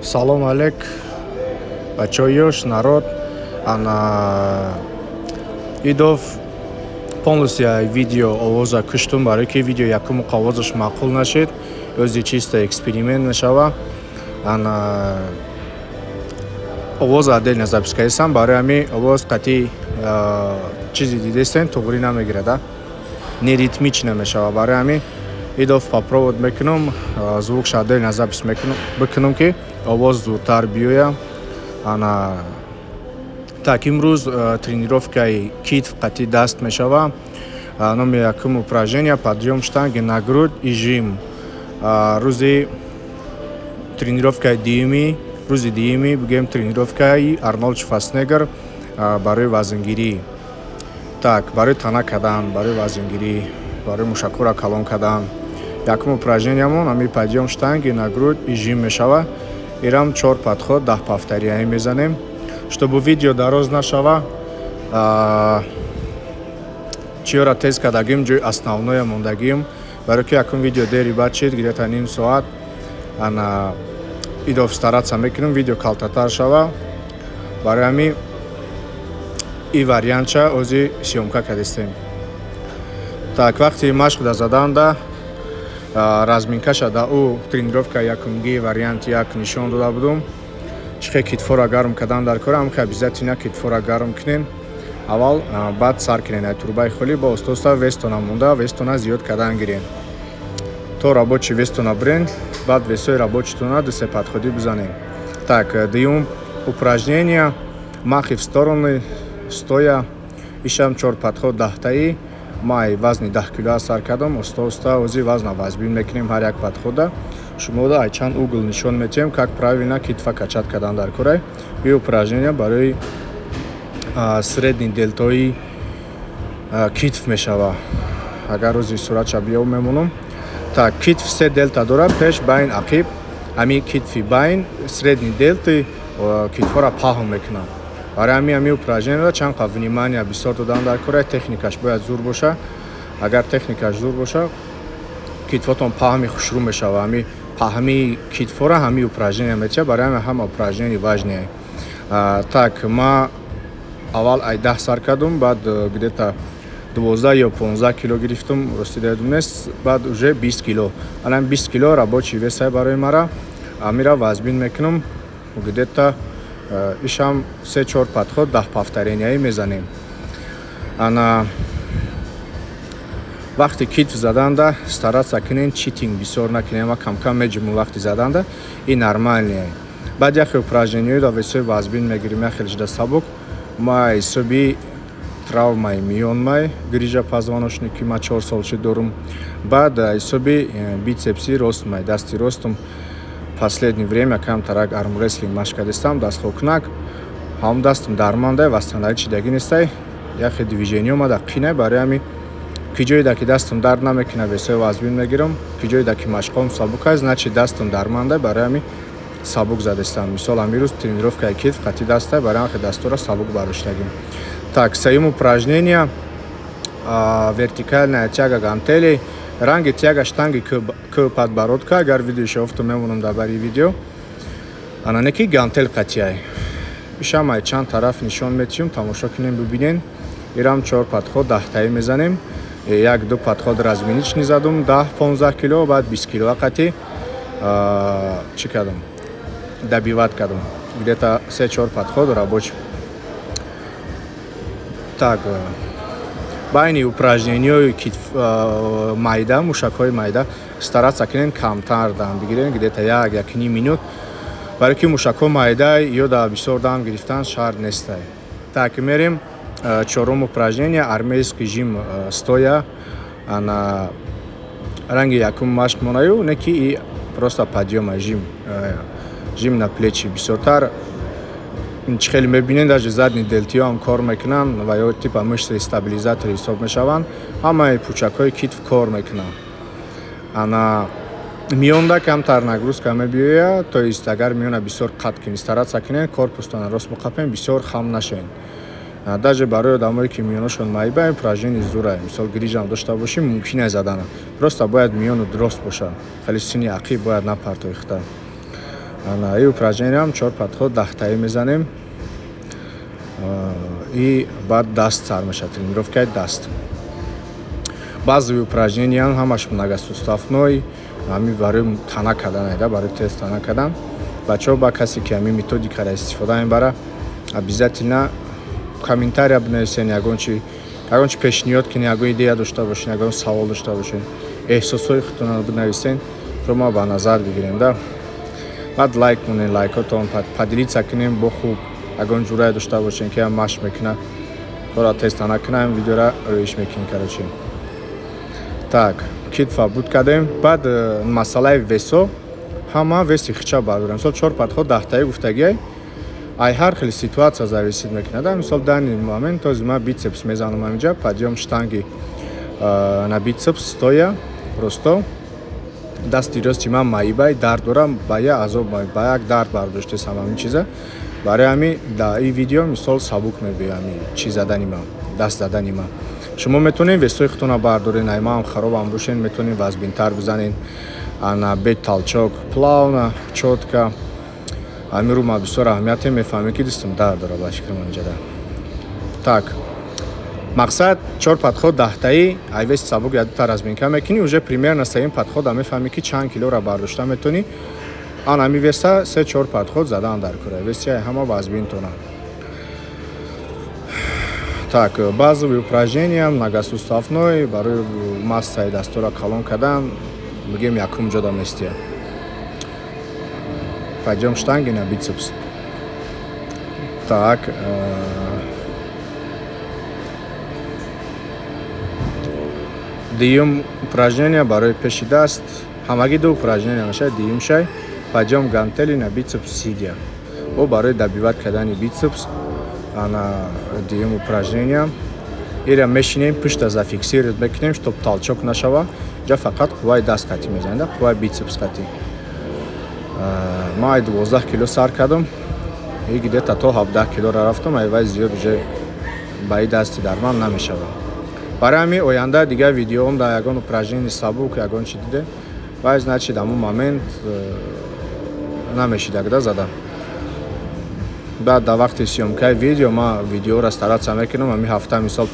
Салом алейк, бачаҳои ёш, народ. Ана идов полностью видео овоза куштум, барое ки видео якум овозаш маъқул нашид. Ӯзи чисто эксперимент мешава. Ана овоз отдельно запись кардистам, барои ҳамин овоз қатъи чизи дидестем, туғрӣ намегирад, не ритмично мешава. Барои ҳамин идов попробовать мекунам, звукша отдельно запись бикунам, ки овоз зудтар биёя. Ана так, имрӯз тренировкаи китф қатъи даст мешава. Номи якум упражнения подъём штанги на грудь и жим. Рӯзи тренировкаи дуюми, рӯзи дуюми бигӯем, тренировкаи Арнолд Шварценеггер барои вазнгирӣ. Так, барои тана кардан, барои вазнгирӣ, барои мушакҳоро калон кардан. Якум упражнениямон ҳами подъём штанги на грудь и жим мешава. Ирам чор подход, 10 повторения мезанем. Чтобы видео дароз нашава, чиёра тез кардагим, ҷои основное мондагим, барое ки якум видео дери бад шид, где-то ним соат. Ана идов стараться мекунем, видео калтатар шава. Барои ҳамин и вариантча ози съёмка кардистем. Так, вақти машқ да заданда разминкаша да ӯ тренировка якумги варианти як нишон дода будум, чӣ хел китфоро гарм кардан дар кора. Ҳам обязательно китфоро гарм кунен аввал, баъд сар кунен ай турбаи холӣ, ба оста-оста вестона монда, вестона зиёд кардан гирен, то рабочий вестона бирен, баъд весои рабочитона дусе подходӣ бизанем. Так, дуюм упражнение махи в стороны стоя. Ишам чор подход, 10таи. Ма вазни 10 килоа сар кардам, оста оста ози вазна вазбин мекунем. Ҳар як подхода шумода ай чанд угол нишон метиҳем, как правильно китфа качать кардан дар корай. И упражнение барои средний дельтои китф мешава. Агар рӯзи суратша биёв, мемонам. Так, китф се дельта дорад: пеш, байн, ақиб. Ҳами китфи байн, средний дельты китфҳоро паҳн мекунад. Барои ҳамин упражнениеро чанд қа внимания бисёр додан дар кора. Техникаш бояд зур боша. Агар техникаш зур боша, китфотон паҳми хушрӯ мешава. Ҳами паҳмии китфҳоро ҳами упражнение метиҳад. Барои ҳамин ҳама упражнение важные. Так, ма аввал ай 10 сар кардум, баъд где-то 12 ё 15 кило гирифтум, рости дадум нест, баъд уже 20 кило. Алан 20 кило рабочий весай барои мара. Амира вазбин мекунам, где-то ишам се чор подход, 10 повторенияи мезанем. Ана вақти китф заданда стараться кунен читинг бисёр накунем ва камкам меҷуму вақти заданда, и нормальные. Баъд яхе упражнениёро весои вазбин мегирим, яхелишда сабук. Ма ҳисоби травмаи миёнмай, грыжа позвоночники ма 4 сол шид дорум. Баъд ҳисоби бицепси ростмай, дасти ростум. Последнее время камтарак армрестлинг машқ кардистам, дастхокунак ҳам дастам дармандай, восстановить шидагӣ нестай. Яхе движение омада қинай. Барои ҳамин ки ҷоеда ки дастам дард намекунад, весои вазбин мегирам. Ки ҷоеда ки машқҳом сабук аст, значит, дастам дармандай, барои ҳамин сабук задистам. Мисол, ҳамин тренировкаи китф қатъи дастай, барои ҳамин дастора сабук бароштагим. Так, сеюм упражнение вертикальная тяга гантелей, ранги тяга штанги к подбородка. Агар видеоша офту, мемонам дар бари видео. Ана неки гантел қатъяй. Ишам ай чанд тараф нишон метиҳем, тамошо кунем, бибинен. Ирам чор подход, 10таи мезанем. Як ду подход разминочный задум, 10-15 кило, баъд 20 кило қатъи чӣ кардам, добивать кардам, где-то се чор подход рабочий. Так, байни упражнениҳои майда, мушакҳои майда стараться кунем камтар дам бигирем, где-то як, якним минут, барои ки мушакҳо майда ё да бисёр дам гирифтан шарт нестай. Так, мерем чорум упражнение армейский жим стоя. Ана ранги якум машқ монаю, не ки и просто подъёма, жим на плечи. Бисёртар чӣ хеле мебинем, даже задний дельтиҳо ҳам кор мекунанд ва ё типа мышцы стабилизатор ҳисоб мешаванд. Ҳамаи пӯчакҳои китф кор мекунанд. Ана миёнда камтар нагрузка мебиёяд, то есть агар миёна бисёр қат кунӣ, стараться кунед корпустона рост биқапем, бисёр хам нашавед. Даже барои одамое ки миёнашон майба, упражнение зура. Мисол, грыжам дошта бошӣ, мумкин аст задана, просто бояд миёну рост боша, хеле сини ақиб бояд напартоихта. Ана и упражнениям 4 подход 10таи мезанем. И баъд даст сар мешавад, тренировкаи даст. Баъзе упражнениям ҳамаш многосуставной, ҳами барои тана кардан айда, барои тез тана кардан. Бачаҳо, ба касе ки ҳамин методикаро истифода мебара, обязательно комментария бинависен, ягон чи пешниҳод кунед, ягон идея дошта бошед, ягон савол дошта бошед, эҳсосҳои худтонро бинависен, ро ма ба назар бигирем да. Баъд лайк монед, лайкотон поделиться кунем бо хуб, ягон ҷурае дошта бошен ки машқ мекуна, ора тез тана куна, ин видеора рӯиш мекунем, короче. Так, китфа буд кардем. Баъд масъалаи весо, ҳама веси хича бардорем. Мисол 4 подход 10таи гуфтагиай, ай ҳар хел ситуация зависит мекунад. Мисол данный момент този ма бицепс мезанам ҳаминҷа, подъём штанги на бицепс стоя, просто дасти рости ман маибай дард дорам, ба як азоб, ба як дард бардоштесам ҳамин чиза. Барои ҳамин дар ин видео мисол сабук мебиёям ҳамин чиз задани ман, даст задани ман. Шумо метавонед весои худтонро бардорен, ай маам харобам бошен, метавонед вазбинтар бизанен, ана бе толчок, плавно, чётко. Ҳамин рӯ ма бисёр аҳамияте мефаҳмем ки дастам дард дора ба фикрам инҷада. Так, мақсад 4 подход 10таи, ай веси сабук я дута разминка мекунӣ, уже примерно сеюм подхода мефаҳмӣ ки чанд килоро бардошта метавонӣ. Ан ҳамин веса 3-4 подход задан дар кора, веси ҳама вазбинтона. Так, базовые упражнения, многосуставной, барои массаи дастора калон кардан, бигем якум ҷода местия. Пойдем штанги на бицепс. Так, дуюм упражнение барои пеши даст, ҳамагӣ ду упражнение мешавад, дуюм шай пойдем гантели на бицепс сидя. Бо барои добивать кардани бицепс, ана дуюм упражнение. Ира мешинем, пушта зафиксировать мекунем, чтоб толчок нашава. Ҷа фақат қувваи даст қатӣ мезанем, қувваи бицепс қатӣ. Ма ай 12 кило сар кардам, и где-то то 17 килоро рафтам, ай вай зиёд уже ба и дасти дар ман намешавад. Барои ҳамин оянда дигар видеоам дар ягон упражнение сабук, ягон чи диде, вай значит ҳамон момент намешидагда зада. Баъд дар вақти съёмкаи видео ма видеоро стараться мекунам, ҳамин ҳафта мисол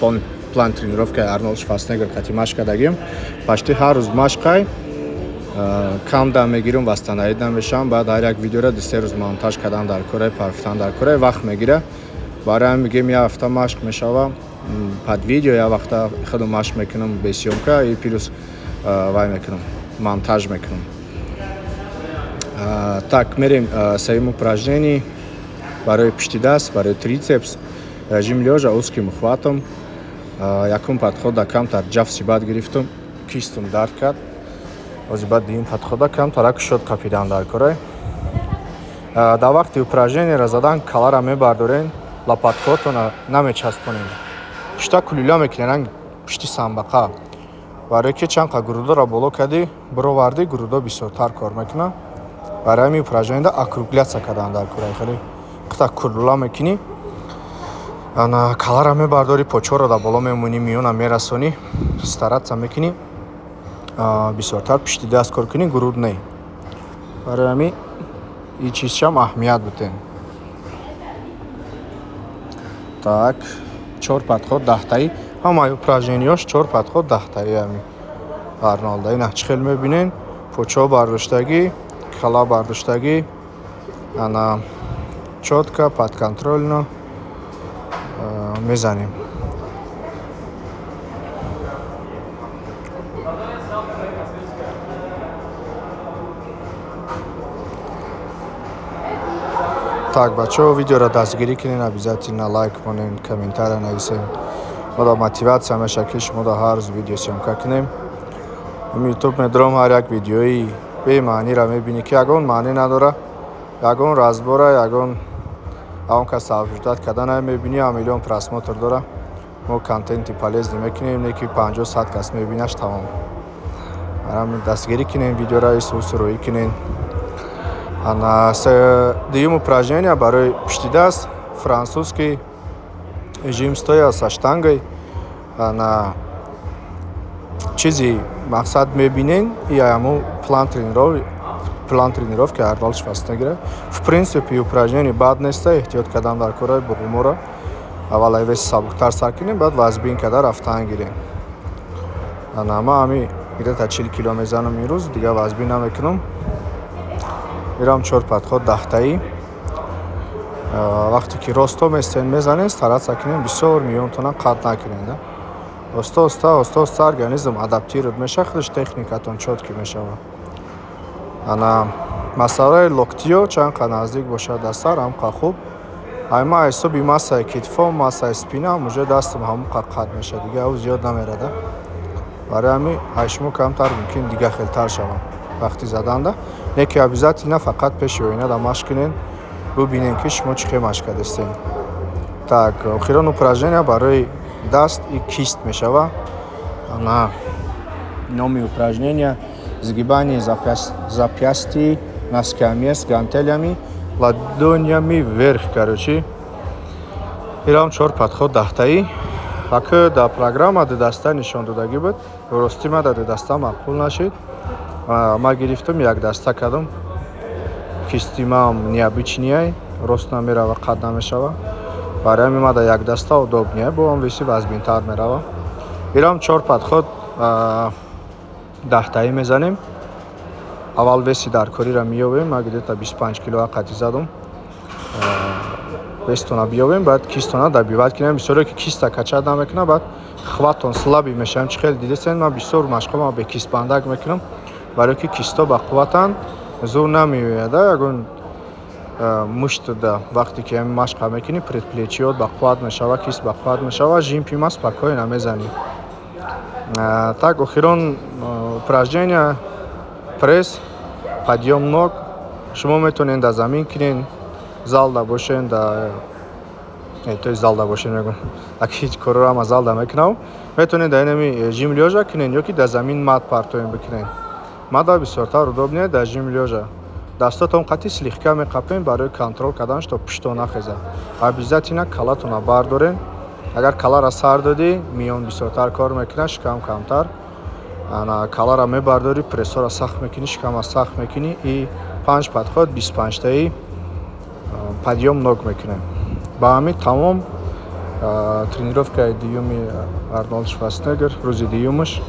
план тренировкаи Арнолд Шварценеггер қати машқ кардагим, почти ҳар рӯз машқай, кам дам мегирам, восстановить намешавам. Баъд ҳар як видеоро 2-3 рӯз монтаж кардан дар кораи, парфтан дар кораи вақт мегира. Барои ҳамин мегӯем як ҳафта машқ мешава под видео, як вақта худам машқ мекунам бе съёмка и плюс вай мекунам, монтаж мекунам. Так, мерем сеюм упражнение барои пушти даст, барои трицепс, режим лёжа узким хватом. Якум подхода камтар ҷафси бад гирифтум, кистум дард кард. Ози баъд дуюм подхода камтарак шуд қапидан дар корай. Дар вақти упражнениеро задан калара мебардорен, лопаткотона намечаспонен. Пушта кулюла мекунен, ранг пушти самбақа. Барои ки чанд қа грудоро боло кардӣ, бировардӣ, грудо бисёртар кор мекунад. Барои ҳамин упражнениеда округляться кардан дар корай. Хеле қита кулюла мекунӣ, ана калара мебардорӣ, почоро дар боло мемонӣ, миёна мерасонӣ, стараться мекунӣ бисёртар пушти даст кор кунӣ, груд не. Барои ҳамин ин чизшам аҳамият бутен. Так, 4 подход 10таи, ҳамаи упражнениёш 4 подход 10таи ҳамин Арнолда. Ина чӣ хел мебинен, почо бардоштагӣ, кала бардоштагӣ, ана чётко, подконтрольно мезанем. Так, бачаҳо, видеоро дастгирӣ кунед, обязательно лайк монед, комментария нависед. Мода мотиватсия мешавад ки шумо да ҳар рӯз видео съёмка кунем. Ютуб медорам, ҳар як видеои бемаъниро мебинӣ ки ягон маънӣ надора, ягон разбора, ягон он кас обсуждать кардан мебинӣ, а миллион просмотр дора. Мо контенти полезный мекунем, не ки 50-100 кас мебинаш, тамом. Барам дастгирӣ кунем видеоро, исус рӯӣ кунем. Ана дуюм упражнение барои пушти даст, французский жим стоя со штангой. Ана чизи мақсад мебинен, и ҳамун план тренировки Арнолд Шварценеггера. В принципе, упражнение бад неста, эҳтиёт кардан дар кораи буғуморо. Аввал ай веси сабуктар сар кунем, баъд вазбин карда рафтан гирем. Ана ма ҳами где-то 40 кило мезанам имрӯз, дигар вазбин намекунам. Ирам чор подход 10-таӣ. Вақте ки росто местен мезанед, стараться кунем бисёр миёнтона қат накунед. Оста оста, оста оста организм адаптировать мешавад, худаш техникатон чёткий мешавад. Ана масъалаи локтиё чанд қа наздик бошад дар сар, ҳам қа хуб. Ай ма ҳисоби массаи китфо, массаи спина уже дастам ҳамон қа қат мешавад, дига ӯ зиёд намерада. Барои ҳамин ай шумо камтар мумкин дига хелтар шавам вақти заданда. Не ки обязательно фақат пеши оинада машқ кунед, бубинем, ки шумо чӣ хел машқ кардастед. Так, охирон упражнения барои даст и кисть мешава. Ана номи упражнения: сгибание запястья на скамье с гантелями ладонями вверх. Короче, ирам чор подход 10-таӣ. Ака дар программа ду даста нишон додагӣ буд, ростӣ ма дар ду даста маъқул нашид. Ма гирифтам, як даста кардам. Кисти маам необычный, рост намерава, қад намешава. Барои ҳамин ма дар як даста удобнее, бо он веси вазбинтар мерава. Ирам чор подход 10-таӣ мезанем. Аввал веси даркориро меёбем. Ма где-то 25 кило қати задум. Вестона биёбем, баъд кистона добивать кунем. Бисёре ки киста качать намекунад, баъд хватон слабый мешавам. Чӣ хеле дидесен, ман бисёр машқҳо бе кистбандак мекунам, барои ки кисто ба қувватанд, зур намеояда ягон муштда. Вақте ки ҳамин машқа мекунӣ, предплечьеот ба қувват мешава, кист ба қувват мешава, жим пима спокойно мезанӣ. Так, охирон упражнения: пресс подъем ног. Шумо метавонед дар замин кунед, залда бошен, да то есть залда бошен мегӯм, аки ҳеҷ корро ама залда мекунам. Метавонед дар инами жим лёжа кунед ё ки дар замин мат партоем бикунед. Мада бисёртар удобнее дар жим лёжа. Дастотон қати слегка меқапем барои контроль кардан, что пушто нахезад. Обязательно калатона бардорен. Агар калара сар додӣ, миён бисёртар кор мекунад, шикам камтар. Ана калара мебардорӣ, прессора сахт мекунӣ, шикама сахт мекунӣ. И панҷ подход 25-таи подъем ног мекунем. Ба ҳамин тамом тренировкаи дуюми Арнолд Шварценеггер, рӯзи дуюмаш.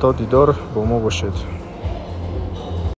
То дидор, бо мо бошед.